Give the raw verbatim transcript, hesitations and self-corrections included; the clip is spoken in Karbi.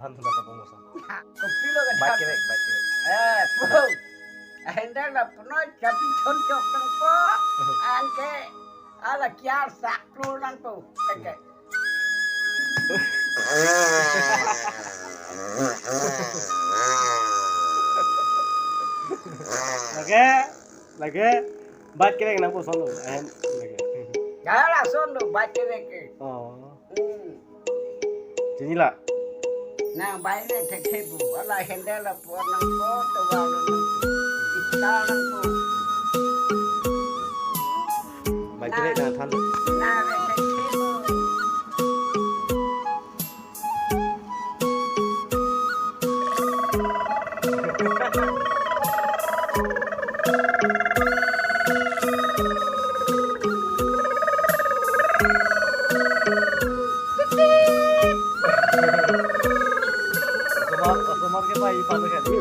Than thunda kapung mosa. Kopilo ke bike than? Kevek, bike kevek. Eh, pu. Ahinta lapunon chapi thon chok nangpo. Anke ala kiar sak plu nangpo. Oke. Lake, lake, bike kevek nangpo, son lo. Ahem, lake. Ya lason lo bike kevek ke. Oh. Hmm. Chinilo. Nang bike le thekthe pu, ala handle apor nangpo, tovar lo nangpo, ita nangpo. Bike le nang than. Nang le thekthe pu. Osomar, osomar ke pai palu kali.